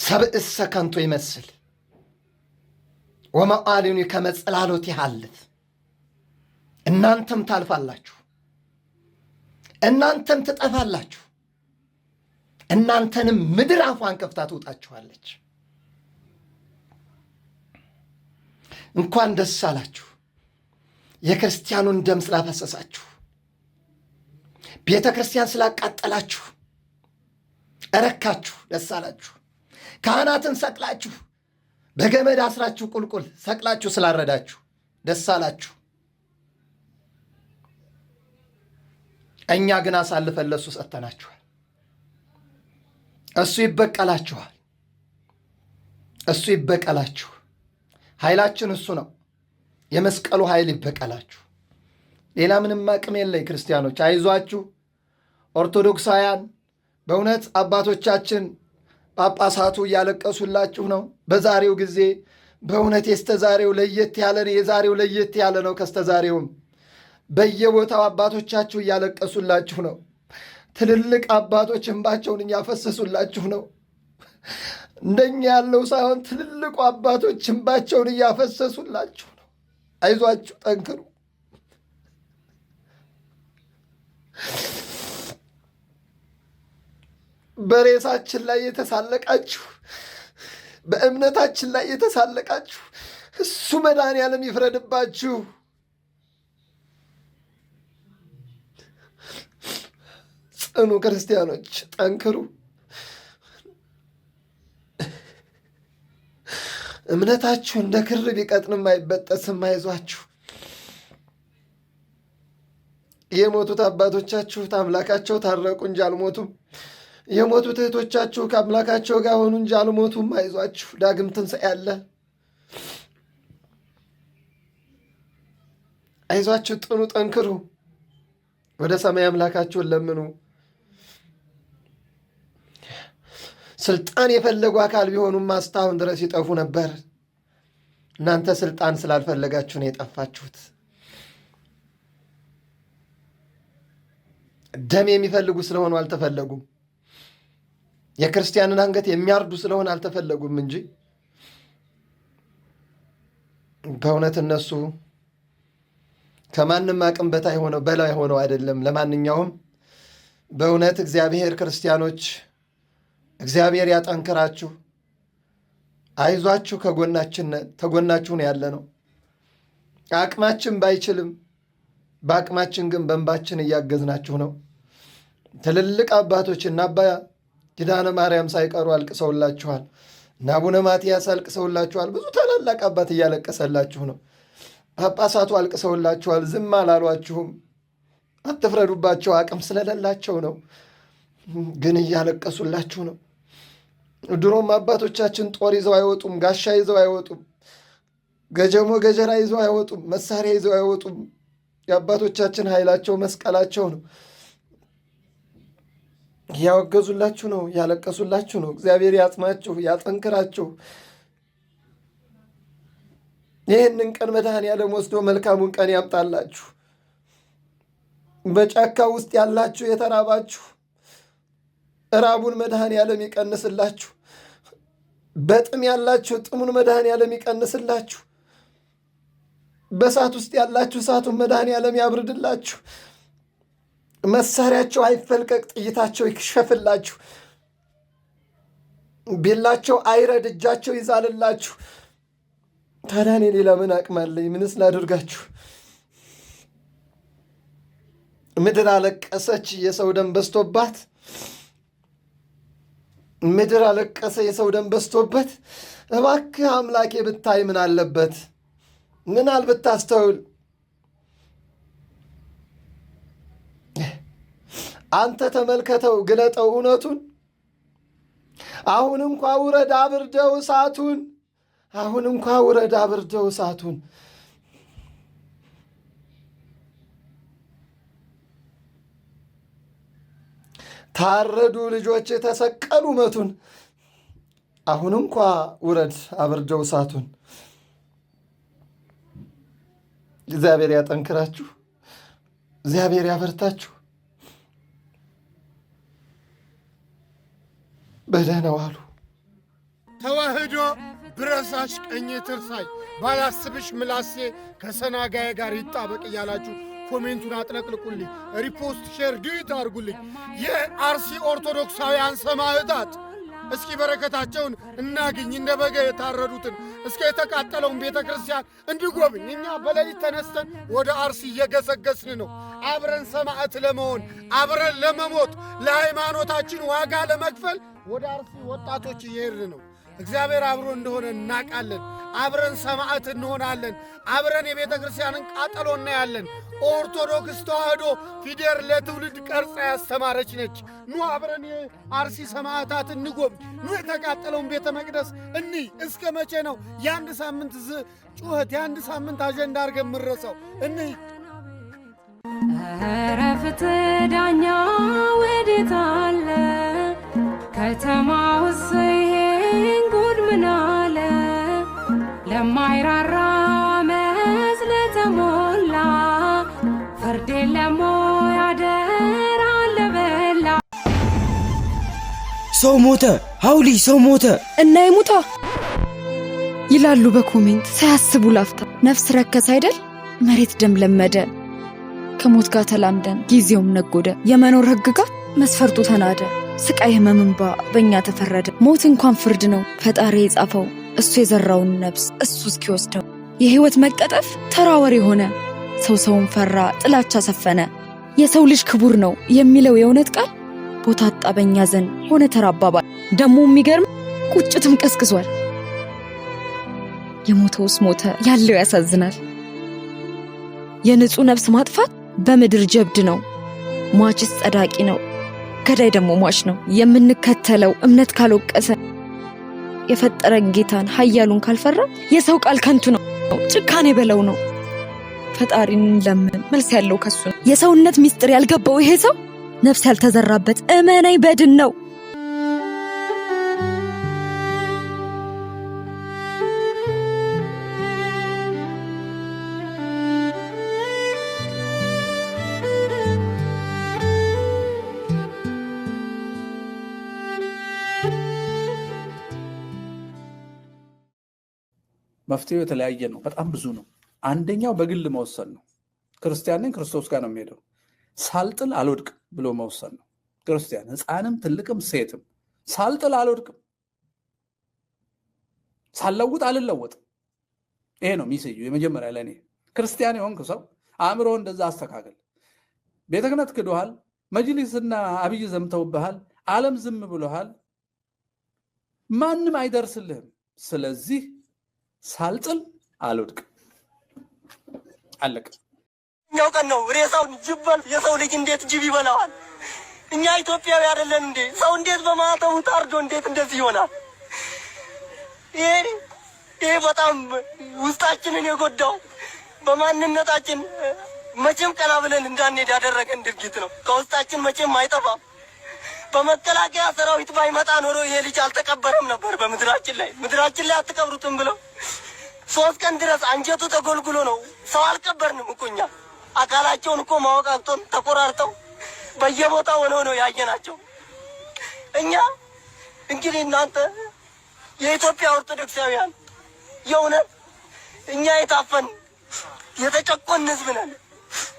ሰብእሰ ከንቱ ይመስል ወመዋዕሊሁ ከመ ጽላሎት ይሃልፍ። እናንተም ታልፋላችሁ፣ እናንተም ትጠፋላችሁ፣ እናንተንም ምድር አፏን ከፍታ ትውጣችኋለች። እንኳን ደስ አላችሁ የክርስቲያኑን ደም ስላፈሰሳችሁ፣ ቤተ ክርስቲያን ስላቃጠላችሁ እረካችሁ፣ ደስ አላችሁ። ካህናትን ሰቅላችሁ፣ በገመድ አስራችሁ ቁልቁል ሰቅላችሁ ስላረዳችሁ ደስ አላችሁ። እኛ ግን አሳልፈን ለእሱ ሰጥተናችኋል። እሱ ይበቀላችኋል። እሱ ይበቀላችሁ። ኃይላችን እሱ ነው። የመስቀሉ ኃይል ይበቀላችሁ። ሌላ ምንም አቅም የለኝ። ክርስቲያኖች አይዟችሁ። ኦርቶዶክሳውያን በእውነት አባቶቻችን ጳጳሳቱ እያለቀሱላችሁ ነው። በዛሬው ጊዜ በእውነት የስተዛሬው ለየት ያለ ነው። የዛሬው ለየት ያለ ነው ከስተዛሬውም። በየቦታው አባቶቻችሁ እያለቀሱላችሁ ነው። ትልልቅ አባቶች እንባቸውን እያፈሰሱላችሁ ነው። እንደኛ ያለው ሳይሆን ትልልቁ አባቶች እንባቸውን እያፈሰሱላችሁ ነው። አይዟችሁ፣ ጠንክሩ። በሬሳችን ላይ የተሳለቃችሁ፣ በእምነታችን ላይ የተሳለቃችሁ እሱ መድኃኔዓለም ይፍረድባችሁ። ጽኑ ክርስቲያኖች፣ ጠንክሩ። እምነታችሁ እንደ ክር ቢቀጥንም አይበጠስም። አይዟችሁ። የሞቱት አባቶቻችሁ ከአምላካቸው ታረቁ እንጂ አልሞቱም። የሞቱት እህቶቻችሁ ከአምላካቸው ጋር ሆኑ እንጂ አልሞቱም። አይዟችሁ፣ ዳግም ትንሣኤ አለ። አይዟችሁ፣ ጥኑ፣ ጠንክሩ። ወደ ሰማይ አምላካችሁን ለምኑ። ስልጣን የፈለጉ አካል ቢሆኑማ እስካሁን ድረስ ይጠፉ ነበር። እናንተ ስልጣን ስላልፈለጋችሁ ነው የጠፋችሁት። ደም የሚፈልጉ ስለሆኑ አልተፈለጉም። የክርስቲያንን አንገት የሚያርዱ ስለሆነ አልተፈለጉም እንጂ በእውነት እነሱ ከማንም አቅም በታይ ሆነው በላይ ሆነው አይደለም። ለማንኛውም በእውነት እግዚአብሔር ክርስቲያኖች እግዚአብሔር ያጠንክራችሁ፣ አይዟችሁ፣ ከጎናችን ተጎናችሁ ነው ያለ ነው። አቅማችን ባይችልም በአቅማችን ግን በእንባችን እያገዝናችሁ ነው። ትልልቅ አባቶች እና አባ ኪዳነ ማርያም ሳይቀሩ አልቅሰውላችኋል። እና አቡነ ማትያስ አልቅሰውላችኋል። ብዙ ታላላቅ አባት እያለቀሰላችሁ ነው። ጳጳሳቱ አልቅሰውላችኋል። ዝም አላሏችሁም። አትፍረዱባቸው፣ አቅም ስለሌላቸው ነው። ግን እያለቀሱላችሁ ነው። ድሮም አባቶቻችን ጦር ይዘው አይወጡም፣ ጋሻ ይዘው አይወጡም፣ ገጀሞ ገጀራ ይዘው አይወጡም፣ መሳሪያ ይዘው አይወጡም። የአባቶቻችን ኃይላቸው መስቀላቸው ነው። እያወገዙላችሁ ነው፣ እያለቀሱላችሁ ነው። እግዚአብሔር ያጽናችሁ፣ ያጠንክራችሁ። ይህንን ቀን መድኃኔዓለም ወስዶ መልካሙን ቀን ያምጣላችሁ። በጫካ ውስጥ ያላችሁ የተራባችሁ እራቡን መድኃኔዓለም ይቀንስላችሁ። በጥም ያላችሁ ጥሙን መድኃኔዓለም ይቀንስላችሁ። በእሳት ውስጥ ያላችሁ እሳቱን መድኃኔዓለም ያብርድላችሁ። መሳሪያቸው አይፈልቀቅ፣ ጥይታቸው ይክሸፍላችሁ። ቢላቸው አይረድ፣ እጃቸው ይዛልላችሁ። ታዲያ እኔ ሌላ ምን አቅም አለኝ? ምንስ ላድርጋችሁ? ምድር አለቀሰች፣ የሰው ደም በዝቶባት። ምድር አለቀሰ፣ የሰው ደም በዝቶበት። እባክህ አምላኬ ብታይ ምን አለበት? ምን አል ብታስተውል። አንተ ተመልከተው፣ ግለጠው እውነቱን። አሁን እንኳ ውረድ አብርደው እሳቱን። አሁን እንኳ ውረድ አብርደው እሳቱን። ታረዱ ልጆች የተሰቀሉ መቱን። አሁን እንኳ ውረድ አብርደው እሳቱን። እግዚአብሔር ያጠንክራችሁ፣ እግዚአብሔር ያበርታችሁ። በደህና ዋሉ። ተዋህዶ ብረሳሽ ቀኜ ትርሳኝ ባላስብሽ ምላሴ ከሰናጋዬ ጋር ይጣበቅ እያላችሁ comment ኡን አጥለቅልቁልኝ። Repost፣ share፣ duet አድርጉልኝ። የአርሲ ኦርቶዶክሳውያን ሰማዕታት እስኪ በረከታቸውን እናግኝ። እንደ በገ የታረዱትን እስከ የተቃጠለውን ቤተ ክርስቲያን እንድጎብኝ። እኛ በሌሊት ተነስተን ወደ አርሲ እየገሰገስን ነው። አብረን ሰማዕት ለመሆን፣ አብረን ለመሞት፣ ለሃይማኖታችን ዋጋ ለመክፈል ወደ አርሲ ወጣቶች እየሄድን ነው። እግዚአብሔር አብሮ እንደሆነ እናቃለን። አብረን ሰማዕት እንሆናለን። አብረን የቤተ ክርስቲያንን ቃጠሎ እናያለን። ኦርቶዶክስ ተዋህዶ ፊደል ለትውልድ ቀርጻ ያስተማረች ነች። ኑ አብረን የአርሲ ሰማዕታት እንጎብኝ። ኑ የተቃጠለውን ቤተ መቅደስ እንይ። እስከ መቼ ነው የአንድ ሳምንት ጩኸት፣ የአንድ ሳምንት አጀንዳ አድርገን የምንረሳው? እንይ። ኧረ ፍትህ ዳኛ ወዴት አለ? ከተማው በማይራራ አመፅ ለተሞላ ፍርድ የለም ወይ አደራ ለበላ? ሰው ሞተ፣ ሀውሊ ሰው ሞተ። እና ይሙታ ይላሉ በ comment ሳያስቡ ላፍታ። ነፍስ ረከስ አይደል መሬት ደም ለመደ። ከሞት ጋር ተላምደን ጊዜውም ነጎደ። የመኖር ህግጋት መስፈርቱ ተናደ። ስቃይ ህመም እንባ በእኛ ተፈረደ። ሞት እንኳን ፍርድ ነው ፈጣሪ የጻፈው፣ እሱ የዘራውን ነፍስ እሱ እስኪወስደው። የህይወት መቀጠፍ ተራ ወሬ ሆነ። ሰው ሰውን ፈራ፣ ጥላቻ ሰፈነ። የሰው ልጅ ክቡር ነው የሚለው የእውነት ቃል ቦታ አጣ በእኛ ዘንድ፣ ሆነ ተራ አባባል። ደግሞ የሚገርም ቁጭትም ቀዝቅዟል። የሞተውስ ሞተ፣ ያለው ያሳዝናል። የንጹህ ነፍስ ማጥፋት በምድር ጀብድ ነው። ሟችስ ጸዳቂ ነው፣ ገዳይ ደግሞ ሟች ነው። የምንከተለው እምነት ካልወቀሰ፣ የፈጠረን ጌታን ኃያሉን ካልፈራ፣ የሰው ቃል ከንቱ ነው፣ ጭካኔ በለው ነው። ፈጣሪን ለምን መልስ ያለው ከሱ ነው። የሰውነት ሚስጥር ያልገባው ይሄ ሰው ነፍስ ያልተዘራበት እመነኝ በድን ነው። መፍትሄው የተለያየ ነው። በጣም ብዙ ነው። አንደኛው በግል መወሰን ነው። ክርስቲያን ነኝ፣ ክርስቶስ ጋር ነው የሚሄደው። ሳልጥል አልወድቅም ብሎ መወሰን ነው። ክርስቲያን ሕፃንም ትልቅም ሴትም ሳልጥል አልወድቅም፣ ሳልለውጥ አልለወጥም። ይሄ ነው message ኡ የመጀመሪያ ለእኔ። ክርስቲያን የሆንክ ሰው አእምሮ እንደዛ አስተካከል። ቤተ ክህነት ክዶሃል፣ መጅሊስና አብይ ዘምተውብሃል፣ ዓለም ዝም ብሎሃል፣ ማንም አይደርስልህም። ስለዚህ ሳልጥል አልወድቅም። አለቀ። እኛው ቀን ነው ሬሳውን ጅብ በል። የሰው ልጅ እንዴት ጅብ ይበላዋል? እኛ ኢትዮጵያዊ አይደለን እንዴ? ሰው እንዴት በማዕተቡ ታርዶ እንዴት እንደዚህ ይሆናል? ይሄ በጣም ውስጣችንን የጎዳው፣ በማንነታችን መቼም ቀና ብለን እንዳንሄድ ያደረገን ድርጊት ነው። ከውስጣችን መቼም አይጠፋም። በመከላከያ ሰራዊት ባይመጣ ኖሮ ይሄ ልጅ አልተቀበረም ነበር በምድራችን ላይ። ምድራችን ላይ አትቀብሩትም ብለው 3 ቀን ድረስ አንጀቱ ተጎልጉሎ ነው። ሰው አልቀበርንም እኮ እኛ። አካላቸውን እኮ ማወቅ አቅቶን ተቆራርጠው በየቦታው ሆነው ነው ያየናቸው። እኛ እንግዲህ እናንተ የኢትዮጵያ ኦርቶዶክሳውያን የእውነት እኛ የታፈን የተጨቆን ህዝብ ነን።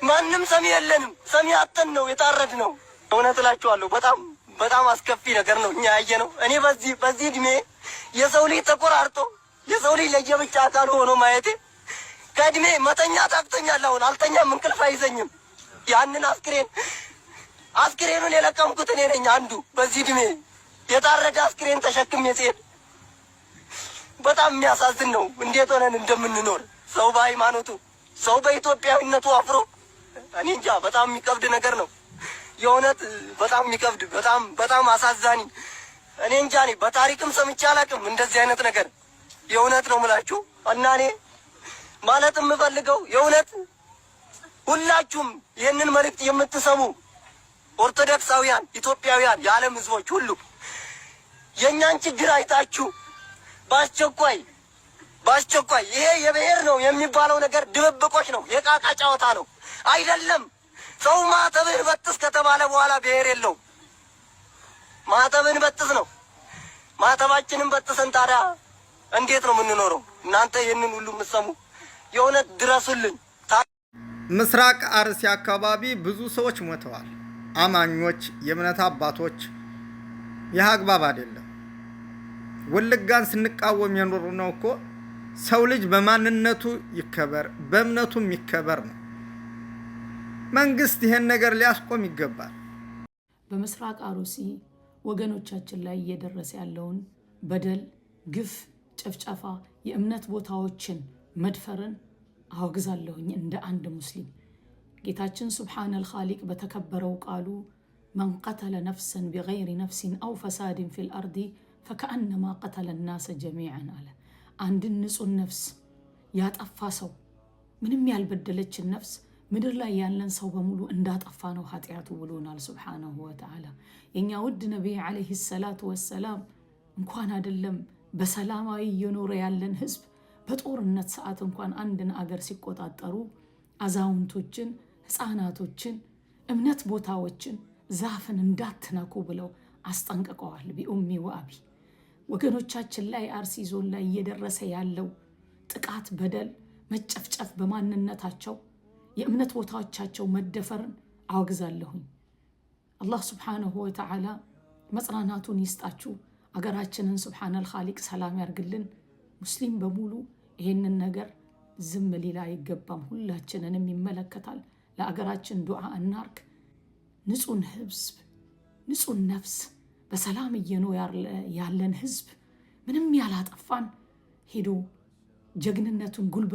ማንም ሰሚ የለንም። ሰሚ አጥተን ነው የታረድነው። እውነት እላችኋለሁ በጣም በጣም አስከፊ ነገር ነው እኛ ያየነው። እኔ በዚህ እድሜ የሰው ልጅ ተቆራርጦ፣ የሰው ልጅ ለየብቻ አካሉ ሆኖ ማየቴ ከእድሜ መተኛት አቅቶኛል። አሁን አልተኛም፣ እንቅልፍ አይዘኝም። ያንን አስክሬኑን የለቀምኩት እኔ ነኝ። አንዱ በዚህ እድሜ የታረደ አስክሬን ተሸክሜ ስሄድ በጣም የሚያሳዝን ነው። እንዴት ሆነን እንደምንኖር፣ ሰው በሃይማኖቱ፣ ሰው በኢትዮጵያዊነቱ አፍሮ፣ እኔ እንጃ፣ በጣም የሚከብድ ነገር ነው። የእውነት በጣም የሚከብድ፣ በጣም በጣም አሳዛኝ። እኔ እንጃ፣ እኔ በታሪክም ሰምቼ አላውቅም እንደዚህ አይነት ነገር፣ የእውነት ነው የምላችሁ። እና እኔ ማለት የምፈልገው የእውነት ሁላችሁም ይህንን መልእክት የምትሰሙ ኦርቶዶክሳውያን፣ ኢትዮጵያውያን፣ የዓለም ሕዝቦች ሁሉ የእኛን ችግር አይታችሁ በአስቸኳይ በአስቸኳይ ይሄ የብሔር ነው የሚባለው ነገር ድብብቆች ነው፣ የቃቃ ጨዋታ ነው፣ አይደለም። ሰው ማተብህን በጥስ ከተባለ በኋላ ብሔር የለውም። ማተብህን በጥስ ነው። ማተባችንን በጥሰን ታዲያ እንዴት ነው የምንኖረው? እናንተ ይህንን ሁሉ የምትሰሙ የእውነት ድረሱልን። ምስራቅ አርሲ አካባቢ ብዙ ሰዎች ሞተዋል። አማኞች፣ የእምነት አባቶች። ይህ አግባብ አይደለም። ወለጋን ስንቃወም የኖሩ ነው እኮ። ሰው ልጅ በማንነቱ ይከበር፣ በእምነቱም ይከበር ነው። መንግስት ይሄን ነገር ሊያስቆም ይገባል። በምስራቅ አሩሲ ወገኖቻችን ላይ እየደረሰ ያለውን በደል፣ ግፍ፣ ጭፍጨፋ፣ የእምነት ቦታዎችን መድፈርን አወግዛለሁኝ እንደ አንድ ሙስሊም። ጌታችን سبحان الخالق በተከበረው ቃሉ من قتل نفسا بغير نفس أو فساد في الأرض فكأنما قتل الناس جميعا አለ። አንድን ንጹህ ነፍስ ያጠፋ ሰው፣ ምንም ያልበደለችን ነፍስ፣ ምድር ላይ ያለን ሰው በሙሉ እንዳጠፋ ነው ኃጢአቱ ብሎናል سبحانه وتعالى። የእኛ ውድ ነቢይ عليه الصلاة والسلام እንኳን አይደለም በሰላማዊ እየኖረ ያለን ህዝብ በጦርነት ሰዓት እንኳን አንድን አገር ሲቆጣጠሩ አዛውንቶችን፣ ህፃናቶችን፣ እምነት ቦታዎችን፣ ዛፍን እንዳትነኩ ብለው አስጠንቅቀዋል። بأمي وأبي ወገኖቻችን ላይ አርሲ ዞን ላይ እየደረሰ ያለው ጥቃት፣ በደል፣ መጨፍጨፍ በማንነታቸው የእምነት ቦታዎቻቸው መደፈርን አወግዛለሁኝ። አላህ سبحانه وتعالى መጽናናቱን ይስጣችሁ። አገራችንን سبحان الخالق ሰላም ያርግልን። ሙስሊም በሙሉ ይሄንን ነገር ዝም ሊል አይገባም። ሁላችንንም ይመለከታል። ለአገራችን ዱዓ እናርግ። ንጹህን ህዝብ፣ ንጹህን ነፍስ በሰላም እየኖር ያለን ህዝብ ምንም ያላጠፋን ሄዶ ጀግንነቱን ጉልበት